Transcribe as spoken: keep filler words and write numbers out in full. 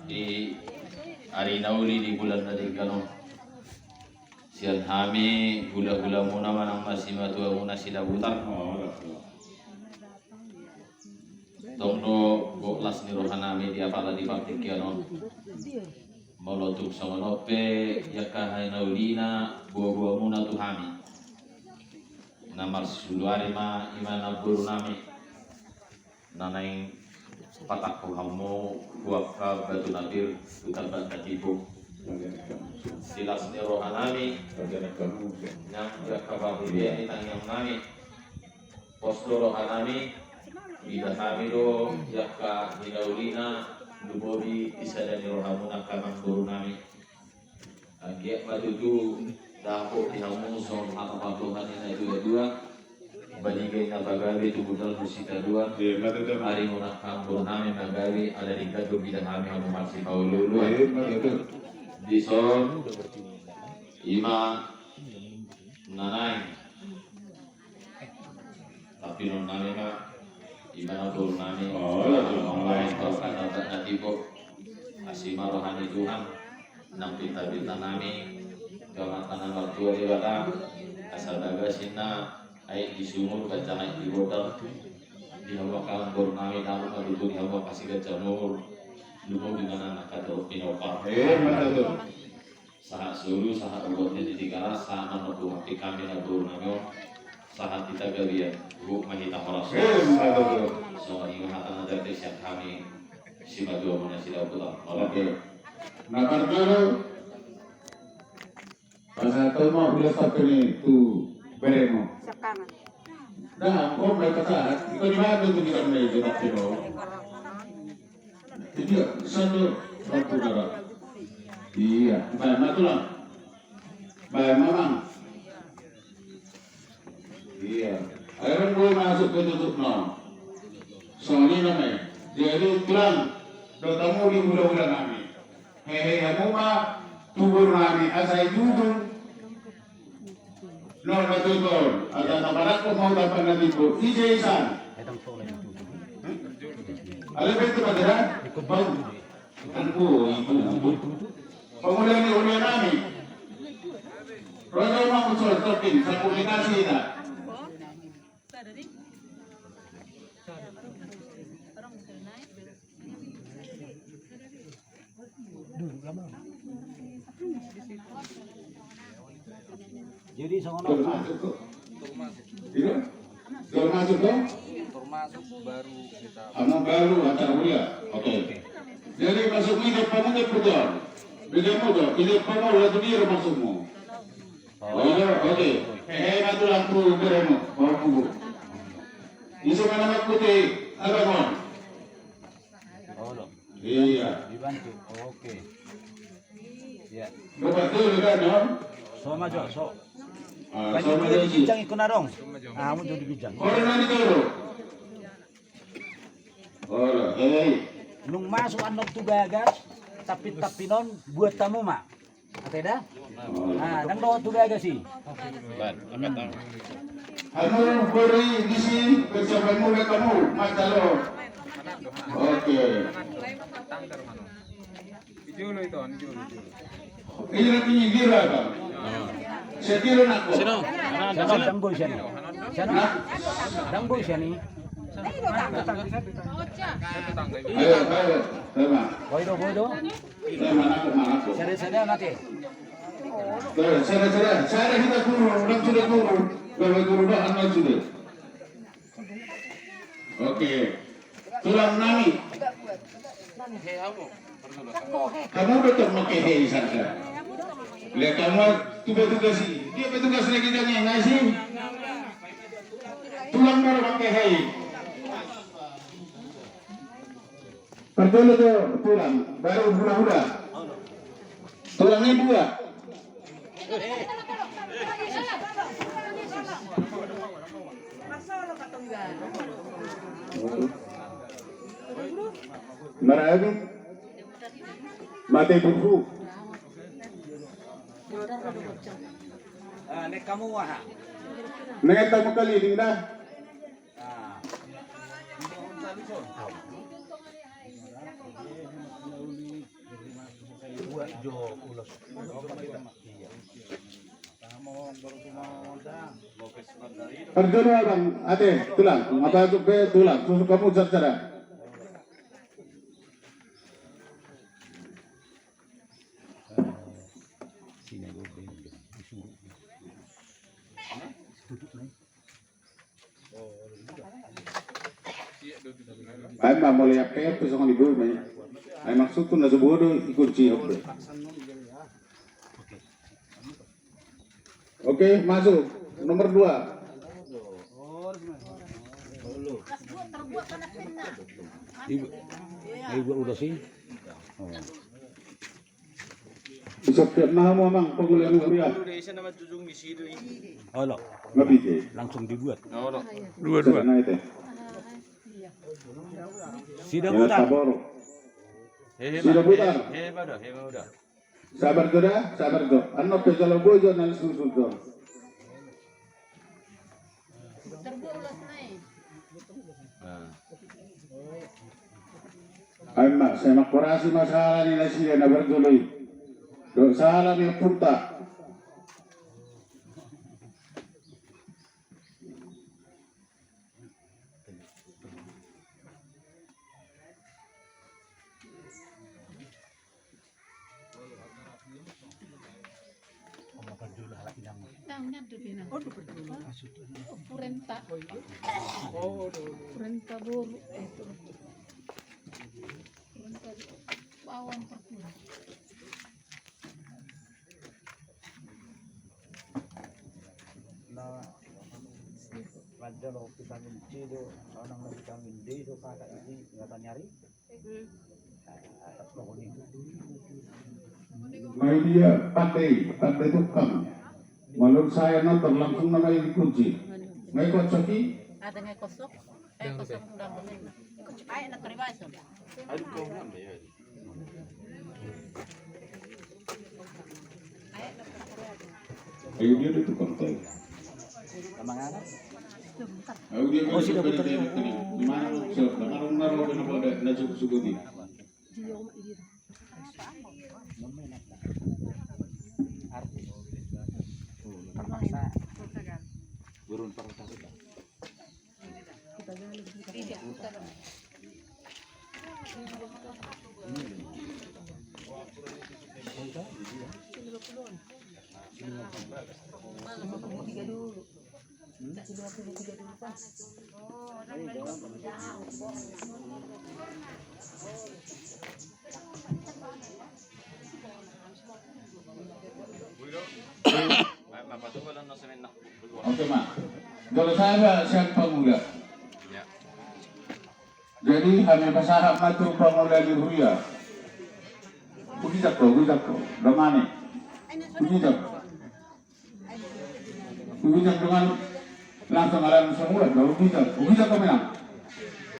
Di ari na uli di bulan na denggan on, sian hami hulahulamuna manang na simatuamuna Sidabutar, tong do gok las ni rohanami di apala di partingkian on. Molo tung songon on pe, di angka na ulina boaboamuna tu hami, na marsuluari ma i ma namborunami na naeng patangko hamu tu angka batu na pir tu tambanna timbo. Di las ni rohanami nang di angka pardibean ni tangiangnami, pos do rohanami, mida hami do di angka na ulina lumobi di sada ni rohamuna angka namborunami. Anggiat ma tutu dapot di hamu songon hata pandohan ni natuatua: Baliga inna pagabe, tubu dalan tu sitadoan. Ari muna angka namborunami magabe, ala denggan do mida hami hamu marsipaolooloan. Dison i ma na naeng tampinonnami ma, i ma namborunami. Olo, olo. Olo, olo. Asi ma roha ni Tuhan nang pintapintanami, tu Amanta na martua Debata, asa bagas ninna aek di sumur ganjang aek di bondar di hamu angka namborunami, dapot ma tutu di hamu angka siganjang umur, lumobi ma nang angka torop pinompar. Sahat solu, sahat ugot ni di Tigaras, sahat ma nang tu hami namborunami on, sahat hita gabe, huhut ma hita horas. Songon i ma hata na jadi sian hami simatuamuna Sidabutar. Oke. Na parjolo, pasahat ma ulos tampinanmu tu beremu. Dah, angkon ma pasahat. Iko di mana tu kita mulai tu tampinanmu? Jadi, satu, satu darah. Iya, baen ma tulang. Baen ma, Amang. Iya. Akhirna gue masuk ke tutup no. Songon i nama. Jadi tulang, dohot hamu di hulahula nami. Hehe, hamu ma tubu nami asa i tutu. Nol na tutu on, asa na parangko mau dapat na tipu. Ije isan. Ada betul ada. Bang. Angku, ibu, ibu. Pemuda ni hulahula nami. Roda mau muncul topin, sertifikasi kita. Jadi songon apa? Termasuk kok. Iya? Termasuk kok? Termasuk baru kita. Kamu baru antar kuliah. Oke. Jadi masuk ini kamu ke betul. Beda motor, ini kamu lagi dia masukmu. Oh, iya, oke. Eh, eh, matu lampu beremu, mau tunggu. Isu mana mak putih, abang on. Oh, lo. Iya. Dibantu. Oke. Iya. Buka dulu kan, Om? So, maju, so. Ah, banyak so, juga maju di ginjang ikut narong. Ah, mau jadi ginjang. Orang nanti dulu. Olo, hei. Nung masuk annon tu bagas, tampin-tampin on buat hamu ma. Ate da? Nah, nang dohot tu bagas i. Hamu bori disi, bersabar mula kamu, mata lo. Oke. Ijolo itu, ijolo, ijolo. Ini nanti nyindir apa? Saya kira nak kok. Sino? Sino, dang boy sian i. Sino? Nah. Dang boy sian i. Ayo, ayo, ayo, Bang. Boy do, boy do. Ayo, mana aku, mana aku. Sada, sada, mate. Ayo, sada, sada, sada kita guru, orang sudah guru. Bapak guru, Pak, anak sudah. Oke. Tulang nami. Kamu betul mangkehe i sada. Lihat kamu tugas-tugas i. Dia petugas lagi dan yang ngasih. Tulang baru mangkehe i. Parjolo do tulang, baru hulahula. Tulang i dua. Marhabit. Mate burhu. Nek kamu aha? Nek kamu keliling dah. Parjolo abang, ate, tulang, mapasuk be tulang, susuk hamu sada-sada. Ai ma molo i ape pe songon i boi ma i. Ai maksudhu na so boi do ikunci pe. Oke, masuk. Nomor dua. Ibu, ibu udah sih. Oh. Isok ke nama mang pagule rupiah. Olo. Ngapite. Langsung dibuat. Olo. Dua-dua. Sana itu. Sida putar. Sida putar. Hehe, hehe. Sabar jo da, sabar jo. Annon pe jolo boi jo na susul jo. Ai ma, sai mangkorasi ma sahala ni nasida na parjolo i. Dohot sahala ni ompunta. Purenta. Purenta boru. Purenta bawang perpura. Na, raja lo vitamin C do, anang na vitamin D do, kakak ini, nggak tanyari. Mai dia pandai, pandai tukang. Menurut saya nonton langsung nama ini kunci. Mai kocok i. Ada ngai kosok. Eh, kosok undang bener. Ayo, na terima itu. Ayo, dia ada tukang tahu. Ayo, dia ada tukang tahu. Di mana? Siapa? Mana rumah, rumah, rumah, rumah, rumah, rumah, rumah. Terpaksa. Burung terpaksa. Oke, Mak. Kalau saya siap pangula. Jadi, hami pasahat ma tu pangula ni huria. Hugijak ho, hugijak ho. Damane. Hugijak. Hugijak dengan langsung alam semua, hugijak. Hugijak kami nang.